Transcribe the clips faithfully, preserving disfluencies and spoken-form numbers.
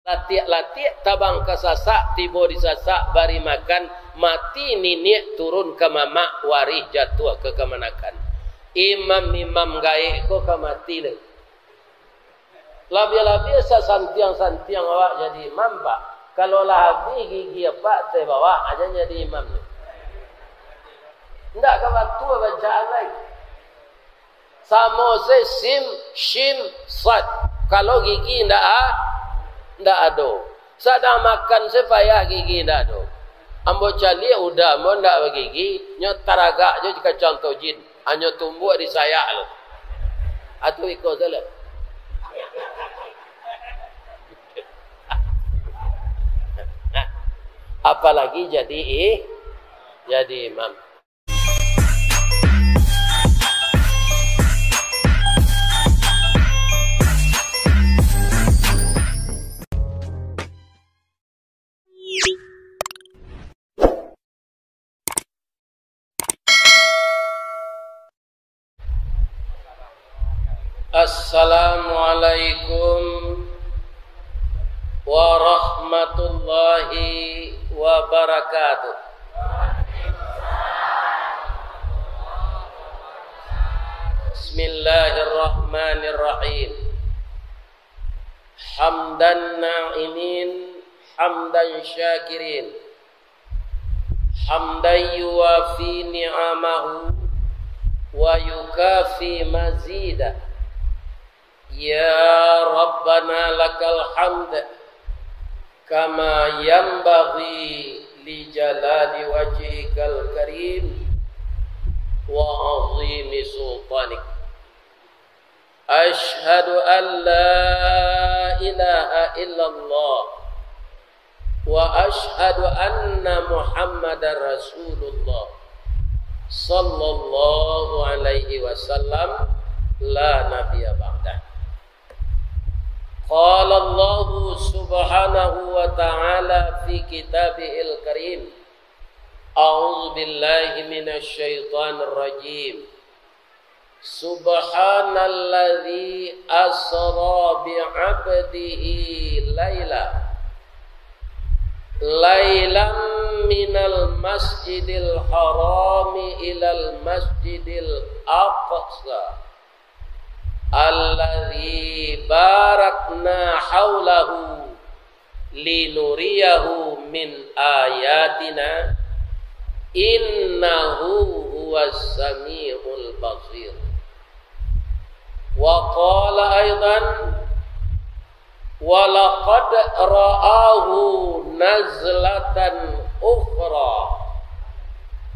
Latiak-latiak tabang ka sasak, tibo di sasak bari makan, mati niniak turun ka mamak, warih jatuah ka kamanakan. Imam-imam gaek ko ka mati lai. Labiah-labiah sasantiang-santiang awak jadi imam, Pak. Kalau lah abih gigi apak teh bawah, jan jadi imam tu. Ndak ka batua bacaan lai. Samo se sim, shin, sad. Kalau gigi ndak a-, ndak ado. Sadang makan se payah gigi ndak ado. Ambo caliak uda ambo ndak bagigi, nyo taragak jo kacang tojin. Hanyo tumbuak di sayak lo. Atu iko salah. Apalagi jadi i-, jadi imam. Assalamualaikum warahmatullahi wabarakatuh. Bismillahirrahmanirrahim. Hamdan na'imin, hamdan syakirin, hamdan yuwafi ni'amahu wa yukafi mazidah. Ya Rabbana lakal hamd, kama yanbaghi li jalali wajhikal karim wa azimi sultanik. Asyhadu an la ilaha illallah wa asyhadu anna Muhammadar Rasulullah sallallahu alaihi wasallam, la nabiyya ba'dah. Qala Allahu subhanahu wa ta'ala fi kitabihil karim, a'udzu billahi minasy syaithanir rajim. Subhanalladzi asra bi'abdihi laila, lailam minal masjidil harami ilal masjidil aqsa, alladzi barakna haulahu linuriyahu min ayatina, innahu huwas samiul basir. Wa qala aidan, wa laqad ra'ahu nazlatan ukhra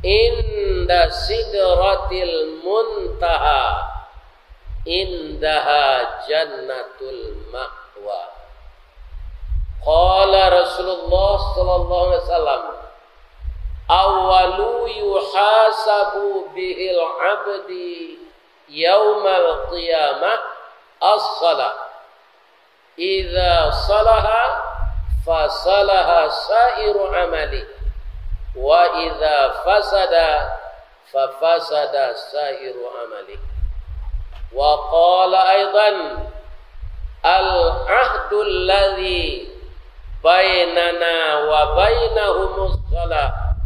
inda sidratil muntaha, indaha jannatul ma'wa. Qala Rasulullah sallallahu alaihi wasallam, awwalu yuhasabu bihil abdi yaumal qiyamah as-salah. Idza salaha, fasalaha sairu amali, wa idza fasada, fafasada sairu amali. Wa qala aidan, al-ahdul ladzi bainana wa bainahumus shalah,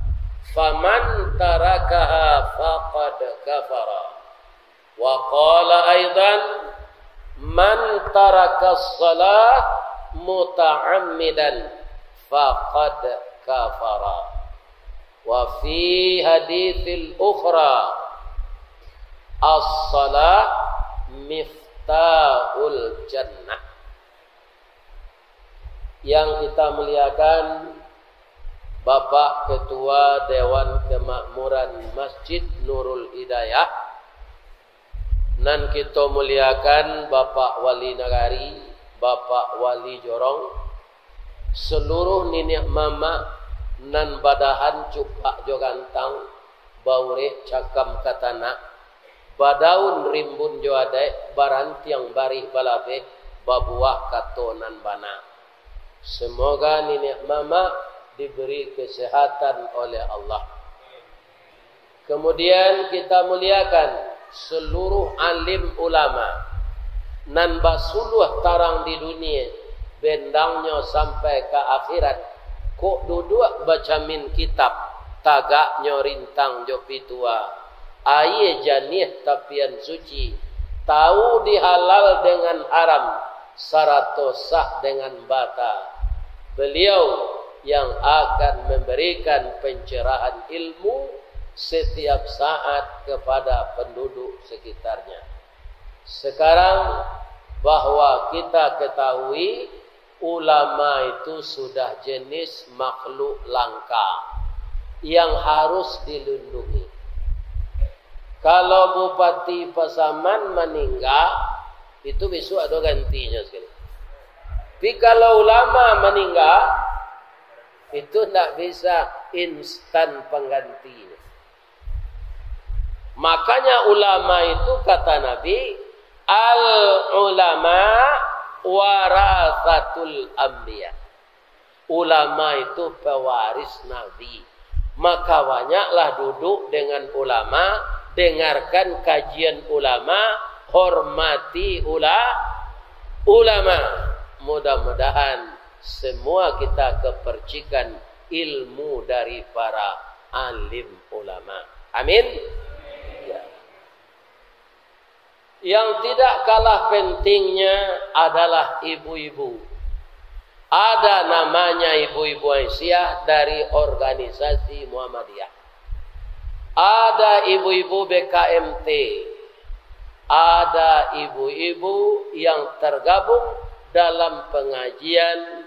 faman tarakaha faqad kafara. Wa qala aidan, man tarakas shalah muta'ammidan faqad kafara. Wa fi haditsil ukhra, as-shalah miftahul jannah. Yang kita muliakan, Bapak Ketua Dewan Kemakmuran Masjid Nurul Hidayah, nan kito muliakan Bapak Wali Nagari, Bapak Wali Jorong, saluruh niniak mamak nan badahan cupak jo gantang, baurek cakam ka tanak, badaun rimbun jo adaik, barantiang barih balabeh, babuah kato nan bana. Semoga niniak mamak diberi kesehatan oleh Allah. Kemudian kita muliakan seluruh alim ulama nan basuluah tarang di dunia, Bendangnyo sampai ka akhirat. Kok duduak bacamin kitab, tagaknyo rintang jo pitua. Aia janiah tapian suci, tahu di halal dengan haram, sarato sah dengan bata. Beliau yang akan memberikan pencerahan ilmu setiap saat kepada penduduk sekitarnya. Sekarang, bahwa kita ketahui, ulama itu sudah jenis makhluk langka yang harus dilindungi. Kalau Bupati Pasaman maningga, itu besok ado gantinyo sekali. Tapi kalau ulama maningga, itu ndak bisa instan panggantinyo. Makanya ulama itu, kata Nabi, "Al ulama warasatul anbiya." Ulama itu pewaris Nabi. Maka banyaklah duduk dengan ulama, dengarkan kajian ulama, hormati ula-, ulama. Mudah-mudahan semua kita kepercikan ilmu dari para alim ulama. Amin. Ya. Yang tidak kalah pentingnya adalah ibu-ibu. Ada namanya ibu-ibu Aisyah dari organisasi Muhammadiyah. Ada ibu-ibu B K M T. Ada ibu-ibu yang tergabung dalam pengajian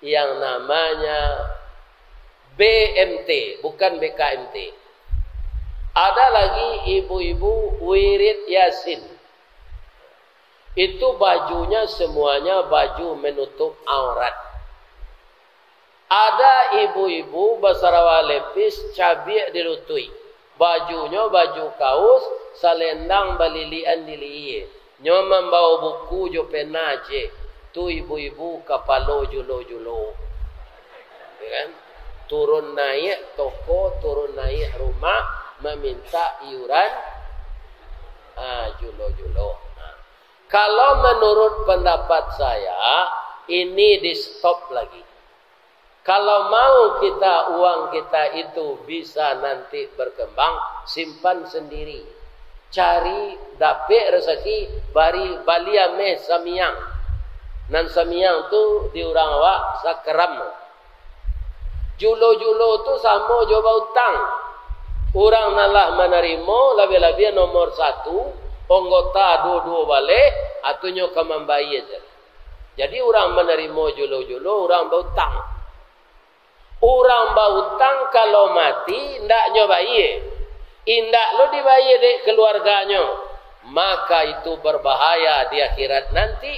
yang namanya B M T, bukan B K M T. Ada lagi ibu-ibu wirid Yasin. Itu bajunya semuanya baju menutup aurat. Ada ibu-ibu basarawa lepis, cabiak di lutuik. Bajunyo baju kaus, salendang balilian di lihia. Nyo mambawo buku jo pena, cek. Tu ibu-ibu kapalo julo-julo. Ya kan? Turun naiak toko, turun naiak rumah, mamintak iuran, ah, julo-julo. Nah, kalau menurut pendapat saya, ini di-stop lagi. Kalau mau kita, uang kita itu bisa nanti berkembang, simpan sendiri. Cari, dapek rezeki, bari, bali ameh samiang. Nan samiang tu di urang awak sakeram. Julo-julo tu samo jo bautang. Urang nan lah manarimo, labiah-labiah nomor satu, anggota duo-duo baleh, atunyo ka mambayia se. Jadi, urang manarimo julo-julo, urang bautang. Urang bautang kalau mati, indak nyo bayia. Indak lo dibayia dek keluarganyo. Maka itu berbahaya di akhirat nanti,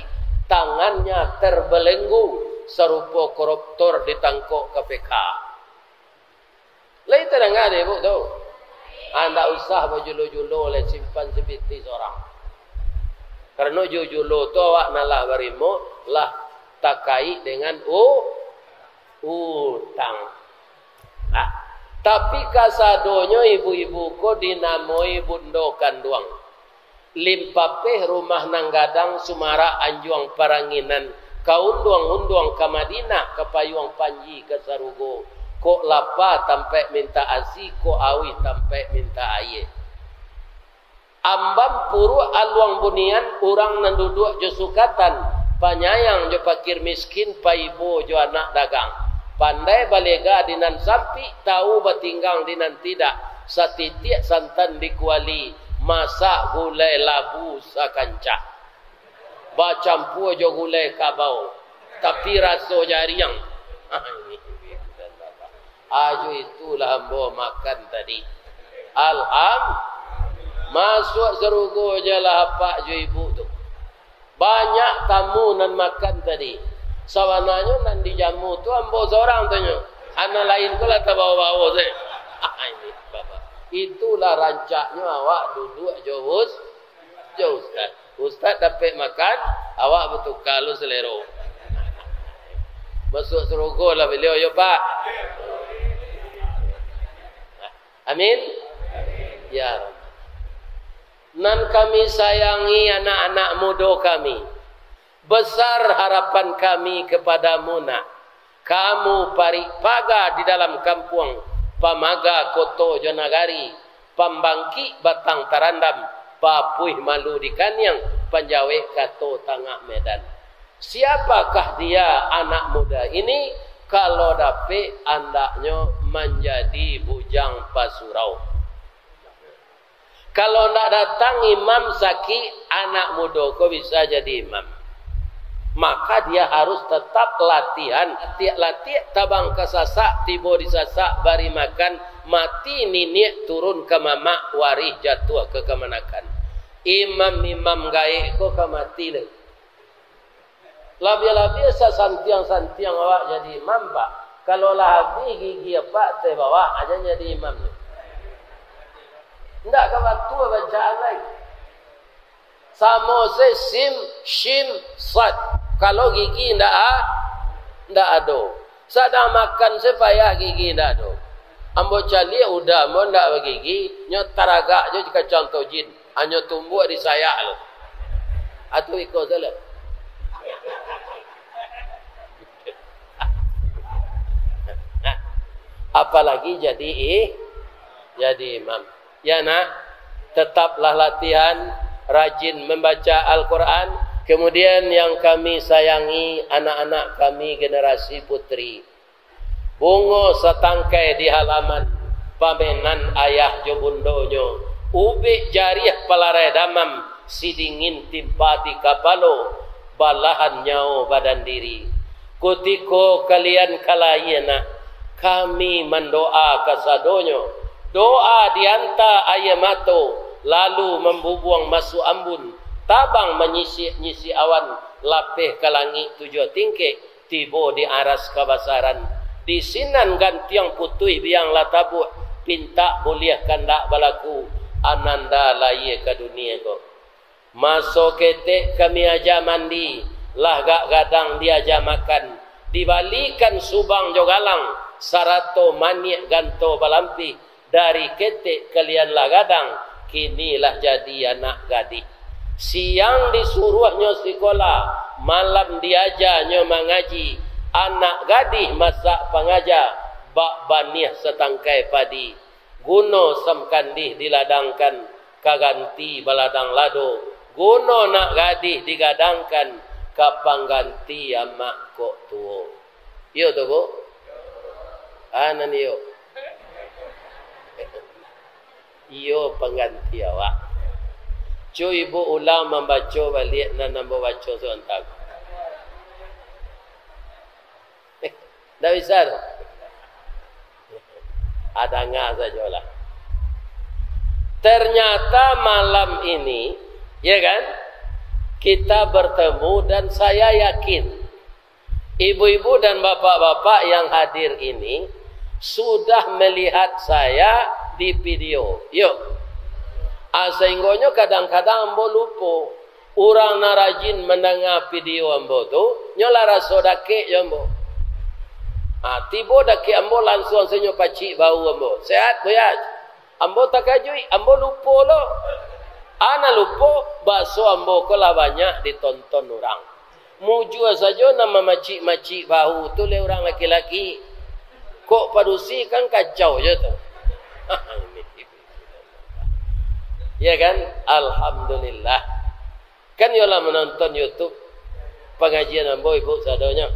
tangannya terbelenggu sarupo koruptor ditangkok K P K. Lai tadanga dek ibu tu? Ah, ndak usah bajulo-julo lai, simpan sapiti sorang. Karano julo-julo tu awak nan lah barimo, lah takaik dengan u-, utang. Ah, tapi kasadonyo ibu-ibu ko dinamoi bundo kanduang. Limpapeh rumah nan gadang, sumarak anjuang paranginan, ka unduang-unduang ka Madinah, ka payuang panji ka sarugo. Kok lapa tampaik mintak asi, kok auih tampaik mintak aia. Ambam puruak aluang bunian, urang nan duduak jo sukatan, panyayang jo pakir miskin, paibo jo anak dagang. Pandai balega di nan sampik, tahu batinggang di nan tidak, satitiak santan di kuali, masak gulai labu sakancah. Bacampua jo gulai kabau, tapi raso jariang. Ajo itulah ambo makan tadi. Alham-, masuak sarugo jo lah apak jo ibu tu. Banyak tamu nan makan tadi. Sabananyo nan dijamu tu ambo sorang tu nyo. Anak lain ko lah tabawo-bawo se. Itulah rancaknyo awak duduak jo us-, jo ustaz. Ustaz dapek makan, awak batuka lo salero. Masuak sarugo lah baliau yo, Pak. Amin. Ya Rabb. Nan kami sayangi anak-anak mudo kami, Besar harapan kami kepadamu, nak. Kamu parik paga di dalam kampuang, pamaga koto jo nagari, pambangkik batang tarandam, papuih malu di kaniang, panjawek kato tangah medan. Siapakah dia anak muda ini, kalau dapek andaknyo manjadi bujang pasurau? Kalau ndak datang imam sakik, anak mudo ko bisa jadi imam. Maka dia harus tetap latihan, latiak-latiak tabang ka sasak, tibo di sasak bari makan, mati niniak turun ka mamak, warih jatuah ka kamanakan. Imam-imam gaek ko ka mati lai. Labiah-labiah sasantiang-santiang awak jadi imam, Pak. Kalau lah habih gigi apak teh bawah, aja jadi imam tu. Ndak ka batua bacaan lai. Samo se sim, shin, sad. Kalau gigi ndak a-, ndak ado. Sadang makan se payah gigi ndak ado. Ambo caliak uda ambo ndak bagigi, nyo taragak jo kacang tojin. Hanyo tumbuak di sayak lo. Atu iko salah. Apalagi jadi i-, jadi imam. Ya nak, tetaplah latihan, rajin membaca Al-Quran. Kemudian yang kami sayangi, anak-anak kami generasi putri. Bungo satangkai di halaman, pamenan ayah jo bundonyo, ubek jariah palarai damam, sidingin timpa di kapalo, balahan nyawo badan diri. Kutiko kalian ka lahia nak, kami mandoa kasadonyo. Doa dianta aia mato, lalu mambubuang masuak ambun, tabang manyisik-nyisik awan, lapeh ka langik tujuah tingkek, tibo di aras kabasaran, di sinan gantiang putuih biang lah tabuak, pintak buliah kandak balaku, ananda lahia ka dunia ko. Maso ketek kami aja mandi, lah gak gadang diaja makan, dibalikan subang jo galang, sarato maniak ganto balampih, dari ketek kalian lah gadang, kini lah jadi anak gadih. Siang disuruahnyo sikolah, malam diajanyo mangaji, anak gadih masak pangaja, bak baniah satangkai padi. Guno samkandih diladangkan, ka ganti baladang lado, guno nak gadih digadangkan, ka pangganti amak kok tuo. Iyo tu, Bu? Ah, nan iyo. Iyo pangganti awak. Cu ibu ulang mambaco baliak nan ambo baco sabanta. Eh, ndak bisa tu. Ah, danga sajolah. Ternyata malam ini, ya kan, kita bertemu dan saya yakin ibu-ibu dan bapak-bapak yang hadir ini sudah melihat saya di video. Yuk. Ah, sahinggonyo kadang-kadang ambo lupo. Urang nan rajin mandanga video ambo tu, nyo lah raso dakek jo ambo. Ah, tibo dakek ambo, lansuang se nyo pacik bahu ambo. "Sehat, Buya?" Ambo takajuik, ambo lupo lo. Ana lupo, baso ambo ko lah banyak ditonton urang. Mujua sajo nan mamacik-macik bahu tu leh urang laki-laki. Kok padusi kan kacau jo tu. Ya kan? Alhamdulillah. Kan iyo lah manonton YouTube pangajian ambo, ibu sadonyo.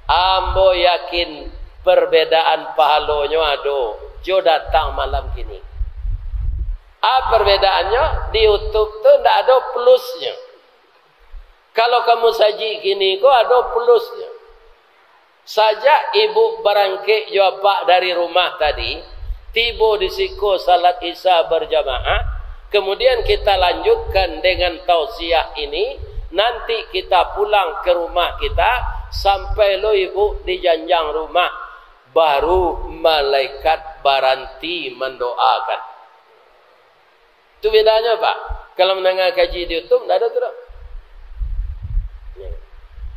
Ambo yakin perbedaan pahalonyo ado jo datang malam kini. Ah, perbedaannyo, di YouTube tu ndak ado plusnyo. Kalau ka musajik kini ko ado plusnyo. Sajak ibu barangkek jo apak dari rumah tadi, tibo di siko salat Isya berjamaah, kemudian kita lanjutkan dengan tausiah ini, nanti kita pulang ke rumah kita, sampai lo ibu di janjang rumah, baru malaikat baranti mandoakan. Tu bedanyo, Pak. Kalau mandanga kaji di YouTube, ndak ado tu doh.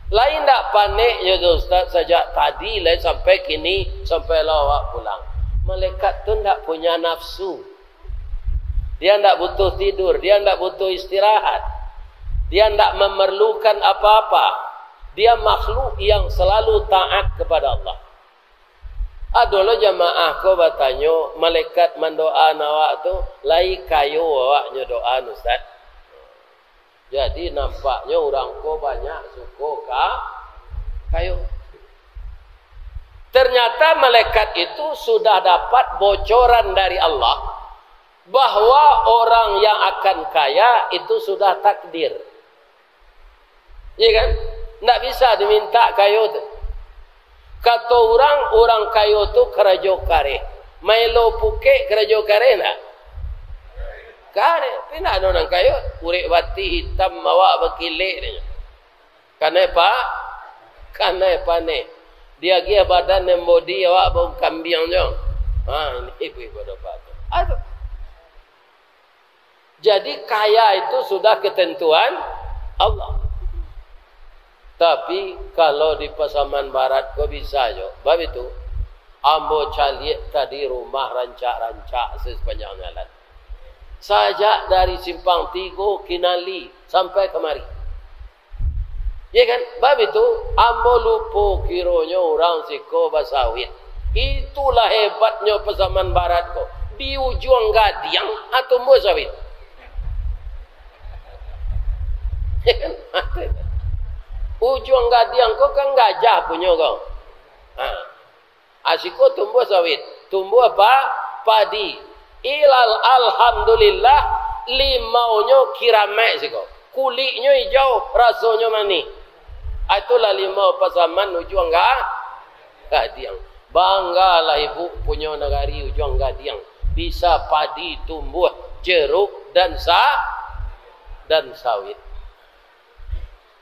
Lain ndak panek jo tu, Ustaz, sajak tadi lai sampai kini, sampai lo awak pulang. Malaikat tu ndak punya nafsu. Dia ndak butuh tidur, dia ndak butuh istirahat. Dia ndak memerlukan apa-apa. Dia makhluk yang selalu taat kepada Allah. Ado lo jamaah ko batanyo, "Malaikat mandoaan awak tu, lai kayo awak nyo doaan, Ustaz?" Jadi, nampaknyo urang ko banyak suko ka kayo. Ternyata malaikat itu sudah dapat bocoran dari Allah bahwa orang yang akan kaya itu sudah takdir. Iya kan? Ndak bisa diminta kayo tu. Kato urang, urang kayo tu karajo kareh. Maelo pukek karajo kareh ndak? Kareh. Tapi ndak ado nan kayo, kurek batih itam, awak bakilek, dek nyo. Kanai pa-, kanai paneh. Diagiah badan nan bodi awak bau kambiang jo. Ha, ini ibu-ibu dopa tu. Aduh. Jadi, kaya itu sudah ketentuan Allah. Tapi, kalau di Pasaman Barat ko bisa jo. Bab itu, ambo caliak tadi rumah rancak-rancak se sapanjang jalan. Sajak dari Simpang Tigo, Kinali, sampai kamari. Iya kan? Bab itu, ambo lupo kironyo urang siko basawit. Itulah hebatnyo Pasaman Barat ko. Di Ujuang Gadiang, ah, tumbuah sawit. Iya kan? Ujuang Gadiang ko kan gajah punyo ko. Ha. Ah, siko tumbuah sawit, tumbuah pa-, padi. Ilal alhamdulillah, limaunyo kiramaik siko. Kuliknyo ijau, rasonyo manih. Ah, itulah limau Pasaman Ujuang Ga-, Gadiang. Banggalah ibu punyo nagari Ujuang Gadiang. Bisa padi tumbuah, jeruk dan sa-, dan sawit.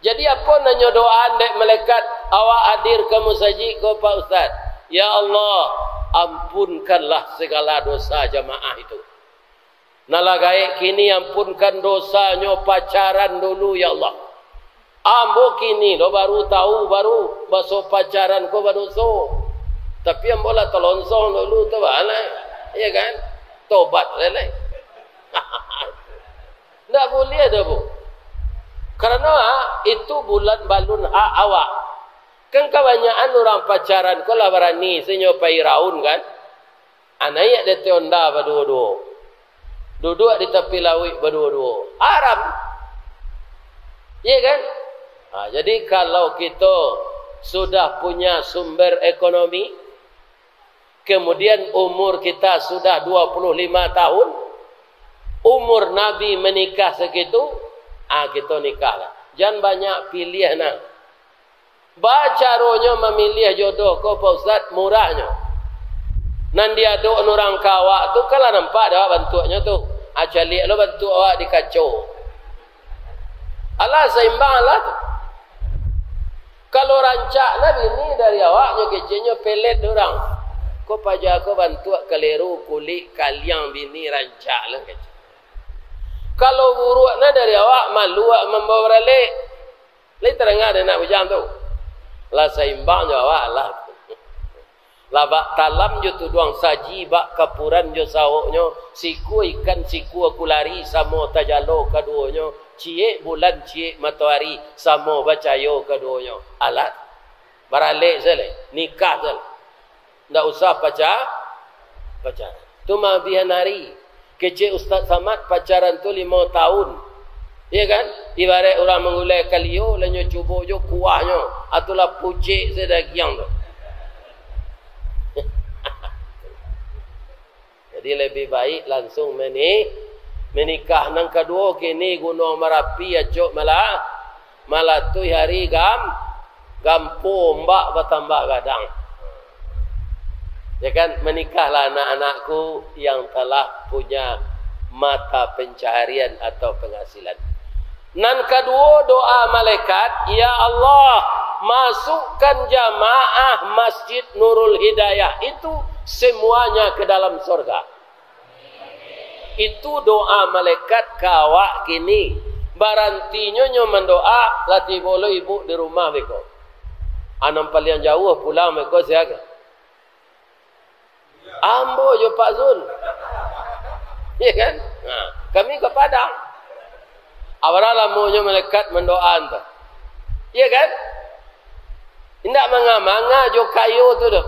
Jadi, apo nan nyo doaan dek malaikat, awak hadir ka musajik ko, Pak Ustaz? "Ya Allah, ampunkanlah segala dosa jamaah itu. Nan lah gaek kini, ampunkan dosanyo pacaran dulu, ya Allah. Ambo kini lo baru tahu, baru baso pacaran ko badoso. Tapi ambo lah talonsong dulu tu, bana. Iya kan? Tobat lai." Ndak buliah doh, Bu. Karano, ah, itu bulan balun hak awak. Kan kabanyakan urang pacaran ko lah barani, se nyo pai raun, kan? Ah, naiak di ateh onda baduo-duo. Duduak di tapi lauik baduo-duo. Haram. Iya, kan? Ah, jadi, kalau kito sudah punya sumber ekonomi, kemudian umur kita sudah dua puluh lima tahun, umur Nabi menikah segitu, ah, kito nikahlah. Jan banyak piliah nah. Ba caronyo mamiliah jodoh ko, Pak Ustaz, murahnyo. Nan diadok urang ka awak tu, kan lah nampak dek awak bantuaknyo tu. Ah, caliak lo bantuak awak di kaco. Alah, saimbang lah tu. Kalau rancak nah bini dari awak, nyo keceknyo pelet urang. Ko paja ko bantuak kaliru, kulik kaliang bini rancak lah kecek. Kalau buruak nah dari awak, malu awak mambawa baralek. Lai tadanga dek anak bujang tu. Lah saimbang jo awak lah. Lah bak talam jo tuduang saji, bak kapuran jo sawoknyo, sikua ikan, sikua kulari, samo tajalo kaduonyo, ciek bulan, ciek matoari, samo bacayo kaduonyo. Alah, baralek sajo, nikah sajo. Ndak usah paca-, pacaran. Tu maabihan ari. Kecek Ustaz Samad pacaran tu limo tahun. Iya kan? Ibarat urang manggulai kalio, lah nyo cubo jo kuahnyo. Ah, tu lah pucek se dagiang tu. Jadi, lebih baik langsung meni-, menikah. Nan kaduo, kini Gunuang Marapi acok mala-, malatuih ari gam-, gampo, ombak batambah gadang. Ya kan, menikahlah anak-anakku yang telah punya mata pencaharian atau penghasilan. Nan kaduo, doa malaikat, "Ya Allah, masukkan jamaah Masjid Nurul Hidayah itu semuanya ke dalam sorga." Itu doa malaikat ka awak kini. Barantinyo nyo mandoa, lah tibo lo ibu di rumah beko. Anan paliang jauah pulang beko, sia ko? Ambo jo Pak Zul. Ya kan? Nah, kami ka Padang. Apo lamonyo malaikat mandoaan tu? Iya kan? Indak manga-manga jo kayo tu doh.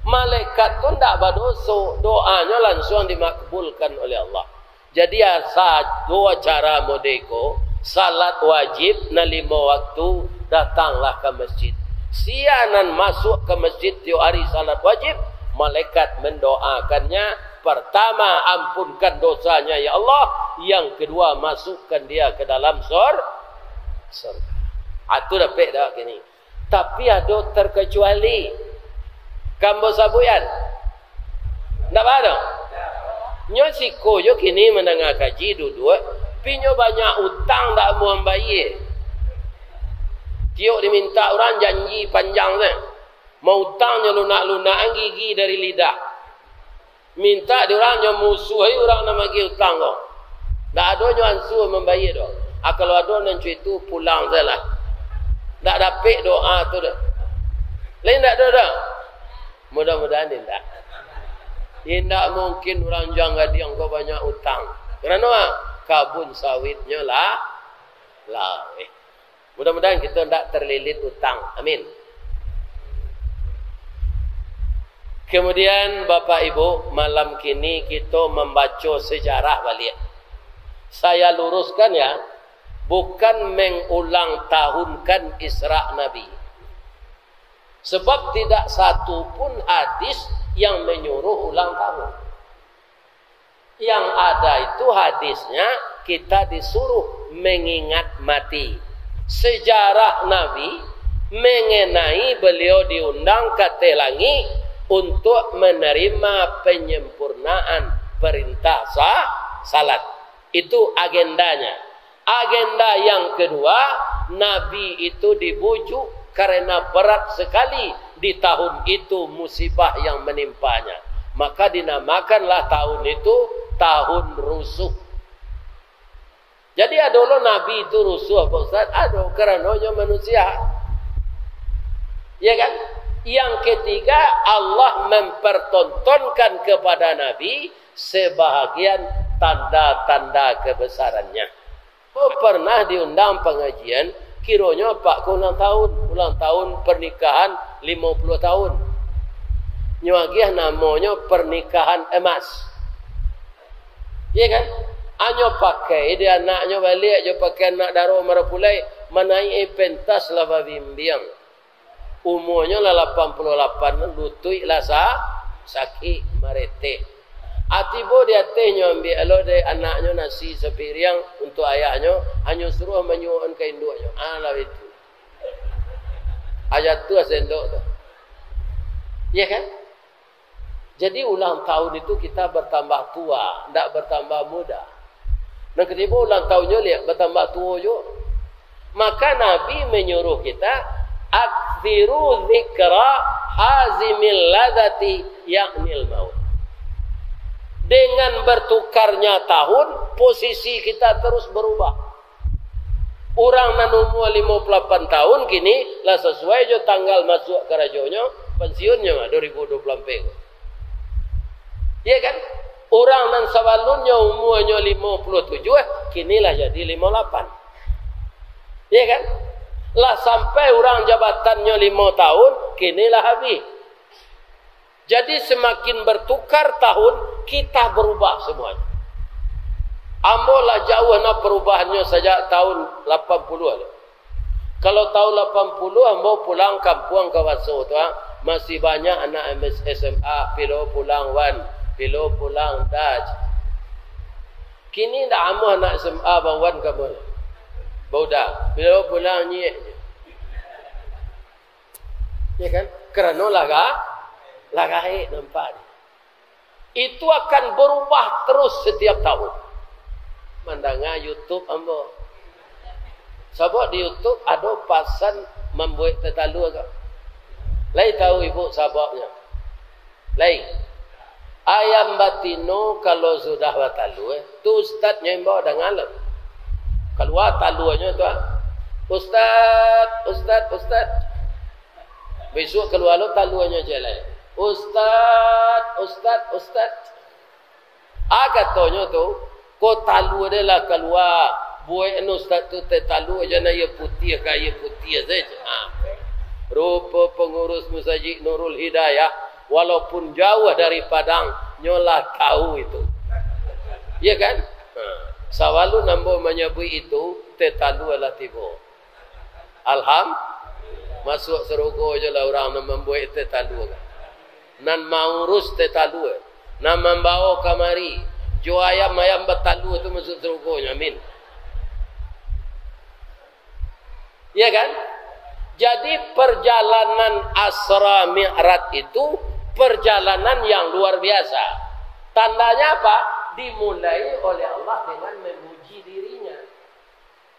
Malaikat tu ndak badoso, doanyo lansuang dimakbulkan oleh Allah. Jadi, asa dua cara modeko, salat wajib nan limo waktu, datanglah ka masjid. Sia nan masuk ka masjid tiok hari salat wajib, malaikat mandoakannya, pertama, ampunkan dosanya, ya Allah, yang kedua, masukkan dia ke dalam sor-, sorga. Atu dapek dak kini? Tapi ado terkecuali. Kambo sabuikan. Ndak ba doh? Nyo siko jo kini mandanga kaji duduak, pi nyo banyak utang ndak amuah mambayie. Tiok dimintak urang janji panjang se. Mautang nyo lunak-lunakan gigi dari lidah. Mintak di urang nyo musuahi urang nan magiah utang ko. Ndak ado nyo ansua mambayie doh. Ah, kalau ado nan cuy tu, pulang sajolah. Ndak dapek doa tu doh. Lain ndak ado doh. Mudah-mudahan indak. Indak mungkin urang Jang Gading ko banyak utang. Karano ah, kabun sawitnyo lah laweh. Mudah-mudahan kito ndak terlilit utang. Amin. Kemudian, Bapak Ibu, malam kini kito mambaco sejarah baliak. Saya luruskan ya, bukan mengulang tahunkan Isra Nabi. Sebab tidak satu pun hadis yang menyuruh ulang tahun. Yang ada itu hadisnya, kita disuruh mengingat mati. Sejarah Nabi mengenai beliau diundang ka ateh langik untuk menerima penyempurnaan perintah sa-, salat. Itu agendanya. Agenda yang kedua, Nabi itu dibujuk karena berat sekali di tahun itu musibah yang menimpanya. Maka dinamakanlah tahun itu tahun rusuh. Jadi, ado lo Nabi itu rusuh, Pak Ustaz? Ado, karano nyo manusia. Ya kan? Yang ketiga, Allah mempertontonkan kepada Nabi sebahagian tanda-tanda kebesarannya. Oh, pernah diundang pangajian, kironyo apak ko ulang tahun, ulang tahun pernikahan limo puluah tahun. Nyo agiah namonyo pernikahan emas. Iya kan? Anyo pakai di anaknyo baliak jo pakaian anak daro marapulai, manaik-i pentas lah babimbiang. Umuanyo lah lapan puluah lapan, lutuik lah sa-, sakik, maretek. Ah, tibo di atehnyo, ambiak lo dek anaknyo nasi sapiriang untuak ayahnyo, hanyo suruah manyuokkan ka induaknyo. Ah, lah itu. Ah, jatuah sendok tu. Iya kan? Jadi, ulang tahun itu kita bertambah tua, ndak bertambah muda. Nan katibo ulang tahunnyo liak batambah tuo juo. Maka Nabi menyuruh kita, "Aktsiru dzikra hazimil ladzati, yaknil maut." Dengan bertukarnya tahun, posisi kita terus berubah. Urang nan umua limo puluah lapan tahun kini lah sasuai jo tanggal masuak karajonyo, pensiunnyo, dua ribu dua puluah ampek. Iya kan? Urang nan sabalunnyo umuanyo limo puluah tujuah, kini lah jadi limo lapan. Iya kan? Lah sampai urang jabatannyo limo tahun, kini lah habih. Jadi, semakin bertukar tahun, kita berubah semuanya. Ambo lah jauah nah perubahannyo sajak tahun lapan puluah tu. Kalau tahun lapan puluah, ambo pulang kampuang ka Waso tu, ah, masih banyak anak M S, S M A, pilo pulang wan, pilo pulang daj. Kini ndak amuah anak S M A bawan ka ambo. Bauda, pilo pulang nyek. Ya kan? Karano lah ga-, lah gaek nampak ni. Itu akan berubah terus setiap tahun. Mandanga YouTube ambo. Sabab di YouTube ado pasan mambuek teh talua ko. Lai tahu ibu sababnyo? Lai. Ayam batino kalau sudah batalua, tu ustadnyo imbau danga lo. Kalua taluanyo tu, ah. "Ustad, ustad, ustad." Bisuak kalua lo taluanyo ciek lai. "Ustad, ustad, ustad." Ah, katonyo tu, ko talua de lah kalua Buek anu ustaz tu teh talua, jan aia putiah ka aia putiah saja. Ha. Rupa pengurus Masjid Nurul Hidayah, walaupun jauah dari Padang, nyo lah tahu itu. Ya kan? Ha. Sabalun ambo manyabuik itu, teh talua lah tibo. Alham, masuak sarugo jo lah urang nan mambuek teh talua. Nan maurus teh talua, nan mambawo kamari, jo ayam-ayam batalua tu masuak sarugonyo, amin. Ya kan? Jadi, perjalanan Isra Mi'raj itu perjalanan yang luar biasa. Tandanya apa? Dimulai oleh Allah dengan memuji dirinya.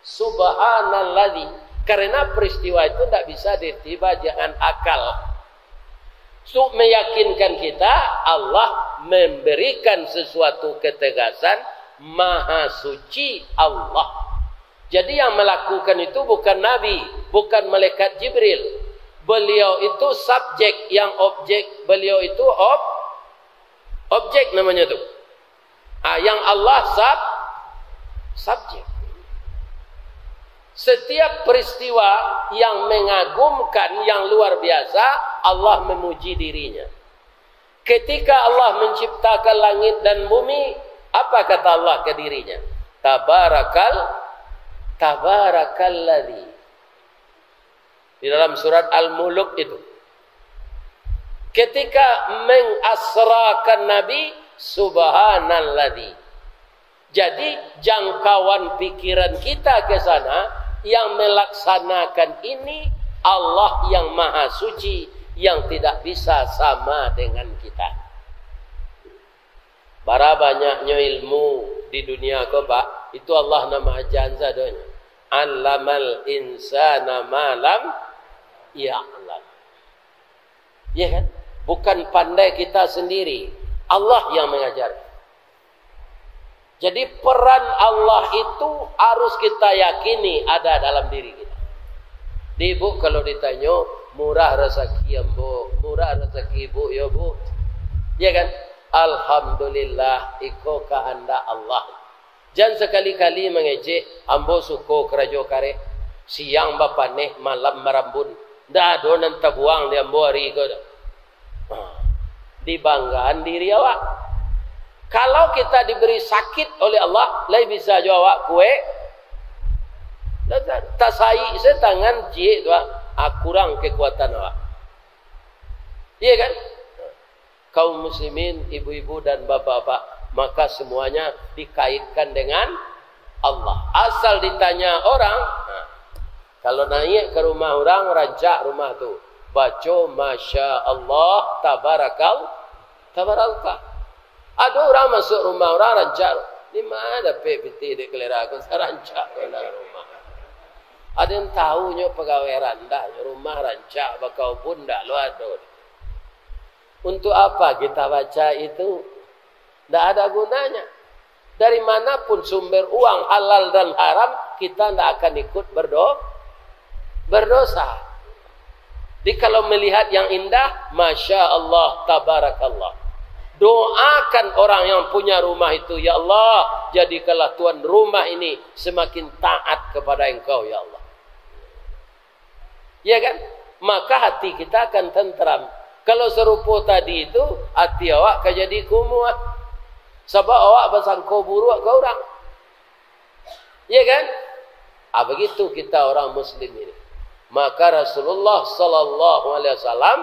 Subhanalladzi. Karena peristiwa itu ndak bisa ditiba dengan akal. Untuk meyakinkan kita, Allah memberikan sesuatu ketegasan, Maha Suci Allah. Jadi, yang melakukan itu bukan Nabi, bukan malaikat Jibril. Beliau itu subjek, yang objek beliau itu ob-, objek namanya tu. Ah, yang Allah sub-, subjek. Setiap peristiwa yang mengagumkan, yang luar biasa, Allah memuji dirinya. Ketika Allah menciptakan langit dan bumi, apa kata Allah ke dirinya? Tabarakal, tabarakalladzi. Di dalam surat Al-Muluk itu. Ketika mengasrakan Nabi, subhanalladzi. Jadi, jangkauan pikiran kita ke sana, yang melaksanakan ini Allah yang Maha Suci, yang tidak bisa sama dengan kita. Bara banyaknyo ilmu di dunia ko, Pak, itu Allah nan maaja sadonyo. Allamal insana ma lam ya'lam. Ya kan? Bukan pandai kita sendiri, Allah yang mengajar. Jadi, peran Allah itu harus kita yakini ada dalam diri kita. Di ibu kalau ditanyo, "Murah rezeki ambo, murah rezeki ibu, yo, Bu." Ya kan? Alhamdulillah, iko kahandak Allah. Jan sakali-kali mangecek, "Ambo suko karajo kareh, siang bapaneh, malam marambun. Ndak ado nan tabuang di ambo ari ko." Ha. Dibanggaan diri awak. Kalau kita diberi sakit oleh Allah, lai bisa jo awak kuek. Tasaik se tangan ciek tu, ah, kurang kekuatan awak. Iya kan? Kaum muslimin, ibu-ibu dan bapak-bapak, maka semuanya dikaitkan dengan Allah. Asal ditanya orang, nah, kalau naik ke rumah orang, rancak rumah tu. Baco, "Masya Allah, tabarakal-, tabarakah." Ado urang masuak rumah urang rancak. Di ma dapek pitih dek kalera ko, rancak ko lah rumah. Ado nan tahu nyo pagawai randah, nyo rumah rancak, bakaubun ndak lo ado. Untuk apa kita baca itu? Ndak ada gunanya. Dari manapun sumber uang halal dan haram, kita ndak akan ikut berdo-, berdosa. Jadi, kalau melihat yang indah, Masya Allah, Tabarakallah. Doakan orang yang punya rumah itu, "Ya Allah, jadikanlah tuan rumah ini semakin taat kepada Engkau, ya Allah." Ya kan? Maka hati kita akan tentram. Kalau sarupo tadi itu, hati awak ka jadi kumuah. Sabab awak basangko buruak ka urang. Ya kan? Ah, begitu kita orang muslim ini. Maka Rasulullah sallallahu alaihi wasallam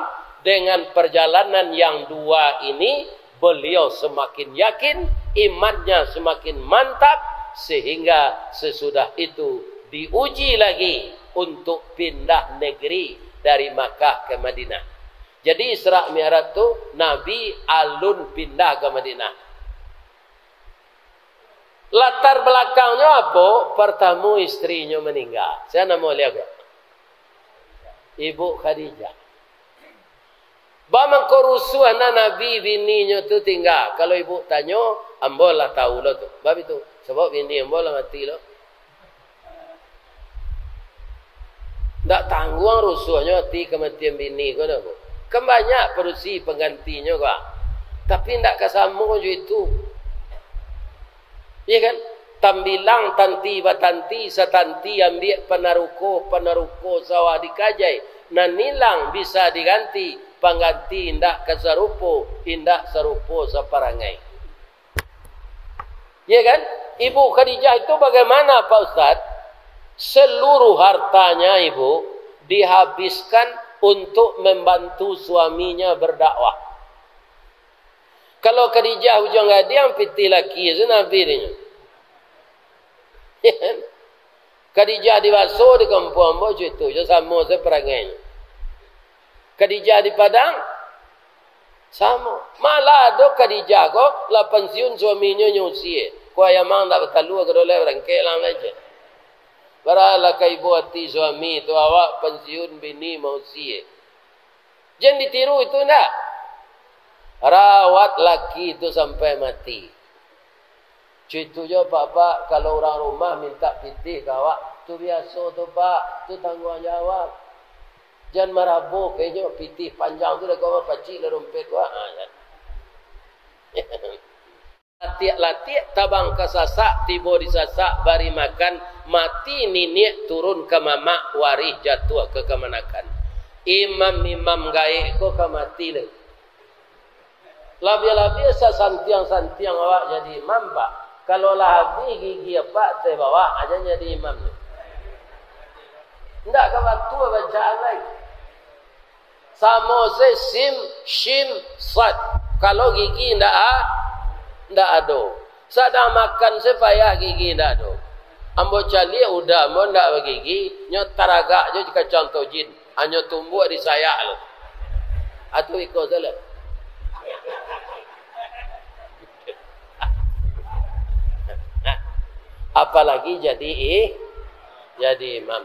dengan perjalanan yang dua ini, beliau semakin yakin, imannya semakin mantap, sehingga sesudah itu diuji lagi untuk pindah negeri dari Makkah ke Madinah. Jadi Isra Mi'raj tu Nabi alun pindah ke Madinah. Latar balakangnyo apo? Partamo, istrinyo maningga. Sia namo baliau ko? Ibu Khadijah. Baa mangko rusuahna Nabi bininyo tu tingga? Kalau ibu tanyo, ambo lah tahu lo tu. Bab itu, sabab bini ambo lah mati lo. Ndak tangguang rusuahnyo ati kamatian bini ko doh, Bu. Kan banyak padusi panggantinyo ko. Tapi ndak ka samo jo itu. Iya kan? Tambilang tanti batanti, satanti ambiak panaruko, panaruko sawah dikajai. Nan ilang bisa diganti, pangganti indak ka sarupo, indak sarupo saparangai. Ya kan? Ibu Khadijah itu bagaimana, Pak Ustaz? Seluruh hartanya ibu dihabiskan untuk membantu suaminya berdakwah. Kalau Khadijah Ujang Gading, pitih laki se nan habih dinyo. Ya kan? Khadijah di Baso, di kampuang ambo, cuitu jo, samo se parangainyo. Khadijah di Padang, samo. Malah ado Khadijah ko, lah pansiun suaminyo nyo usie. Ko ayam ang ndak batalua, ka dolai barangkek lang lai je. Baralah ka ibo ati suami tu, awak pansiun, bini mausie. Jan ditiru itu ndak. Rawat laki tu sampai mati. Cuitu jo, Pak, Pak, kalau urang rumah mintak pitih ka awak, tu biaso tu, Pak, tu tangguang jawab. Jan marabo ka inyo, pitih panjang tu dek awak, pacik lah dompet awak. Ha, jan. Latiak-latiak tabang ka Sasak, tibo di Sasak bari makan, mati niniak turun ka mamak, warih jatuah ka kamanakan. Imam-imam gaek ko ka mati lai. Labiah-labiah sasantiang-santiang awak jadi imam, Pak. Kalau lah habih gigi apak teh bawah, aja jadi imam. Ndak ka batua bacaan lai. Samo se sim, shin, sad. Kalau gigi ndak a-, ndak ado. Sadang makan se payah gigi ndak ado. Ambo caliak uda ambo ndak bagigi, nyo taragak jo kacang tojin. Hanyo tumbuak di sayak lo. Atu iko salah. Apalagi jadi i-, jadi imam.